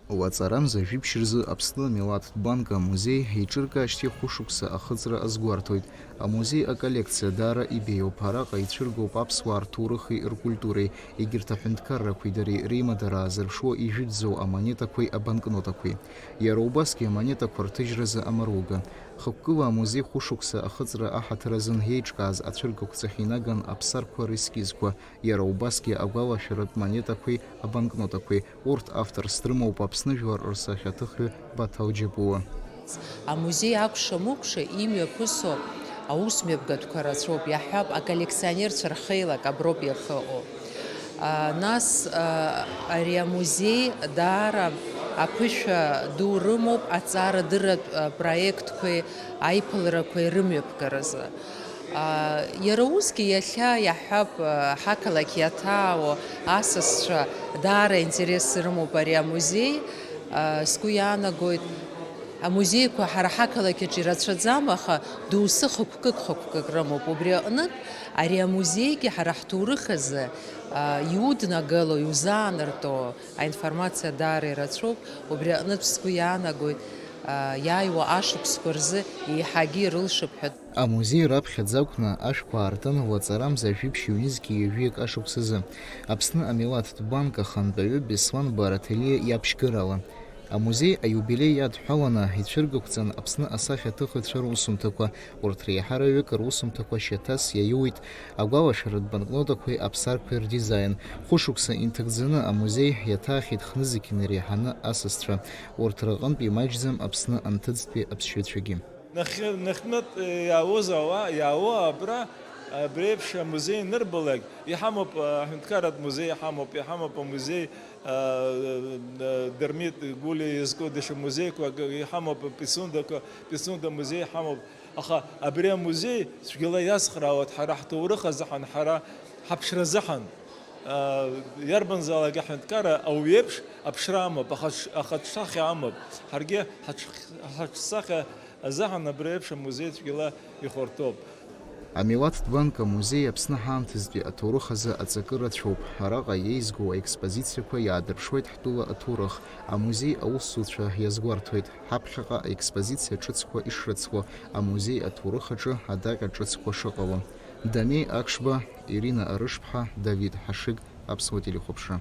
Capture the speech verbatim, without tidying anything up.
Уаҵарамза жәиԥшь рзы Аԥсны амилаҭтә банк амузеи еиҿыркаашьҭи хәышықәса ахыҵра азгәарҭоит. Амузеи аколлекциа даара ибеиоуп, араҟа ицәыргоуп аԥсуаа рҭоурыхи ркультуреи, егьырҭ аҳәынҭқаррақәеи дареи реимадара аазырԥшуа ижәытәӡоу амонетақәеи абанкнотақәеи. Иара убасгьы амонетақәа рҭыжьразы амаруга. Хықәкыла амузеи хәышықәса ахыҵра аҳаҭыр азын иеиҿкааз ацәыргақәҵахь инаган аԥсарқәа рескизқәа, иара убасгьы агәалашәаратә монетақәеи абанкнотақәеи. Урҭ авторс дрымоуп Аԥсны жәлар рсахьаҭыхҩы Баҭал Џьапуа. Амузеи акәша-мыкәша имҩаԥысо аусмҩаԥгатәқәа рацәоуп, иаҳҳәап, аколлекционерцәа рхеилак аброуп иахьыҟоу. А, нас, а, ари амузеи даара аԥышәа ду рымоуп аҵарадырратә, а, проектқәеи аиԥыларақәеи рымҩаԥгаразы. А, иара усгьы иахьа иаҳҳәап, а, ҳақалақь иаҭаауа асасцәа даара аинтерес рымоуп ари амузеи. А, сгәы иаанагоит, амузеиқәа ҳара ҳақалақь аҿы ирацәаӡам, аха доусы хықәкык-хықәкык рымоуп. Убри аҟнытә, ари амузеигьы ҳара ҳҭоурых азы, а, иуднагало, иузаанарто аинформациа даара ирацәоуп. Убри аҟнытә сгәы иаанагоит, а, иааиуа ашықәсқәа рзы еиҳагьы ирылшап ҳәа. Амузеи раԥхьаӡа акәны ашәқәа аартын уаҵарамза жәиԥшь ҩнызқьи ҩажәи акы ашықәсазы, Аԥсны амилаҭтә банк ахантәаҩы Беслан Бараҭелиа иаԥшьгарала. Амузеи аиубилеи иадҳәаланы ицәыргақәҵан Аԥсны асахьаҭыхыҩцәа русумҭақәа, урҭ реиҳараҩык русумҭақәа шьаҭас иаиуит агәалашәаратә банкнотақәеи аԥсарқәеи рдизаин. Хәышықәса инҭыгӡаны амузеи иаҭаахьеит хнызқьны иреиҳаны асасцәа. Урҭ рҟынтә имаҷӡам Аԥсны анҭыҵтәи аԥсшьаҩцәагьы. Нахь-, нахьхьынтә иаауаз ауаа, иаауа абра, абри еиԥш амузеи анырбалак, иҳамоуп, аҳәынҭқарратә музеи иҳамоуп, иҳамоуп амузеи, а, а, Дырмит Гәлиа иазку даҽа музеиқәак, иҳамоуп Пицундақәа, Пицунда музеи иҳамоуп. Аха абри амузеи цәгьала иацхраауеит ҳара ҳҭоурых азыҳәан, ҳара ҳаԥшра азыҳәан. А, иарбанзаалак аҳәынҭқарра ауаҩ иеиԥш аԥшра амоуп, аха ҽ-, аха ҽсахьа амоуп. Ҳаргьы ҳаҽ-, ҳаҽсахьа азыҳәан абри еиԥш амузеи цәгьала ихәарҭоуп. Амилаҭтә банк амузеи Аԥсны ҳаамҭазтәи аҭоурых азы аҵакы рацәоуп. Араҟа еизгоу аекспозициақәа иаадырԥшуеит ҳтәыла аҭоурых. Амузеи аусзуҩцәа иазгәарҭоит ҳаԥхьаҟа аекспозициа ҿыцқәа ишрыцло, амузеи аҭоурых аҿы адаҟьа ҿыцқәа шыҟало. Дамеи Акшба, Ирина Арышԥҳа, Давид Ҳашыг, Аԥсуа телехәаԥшра.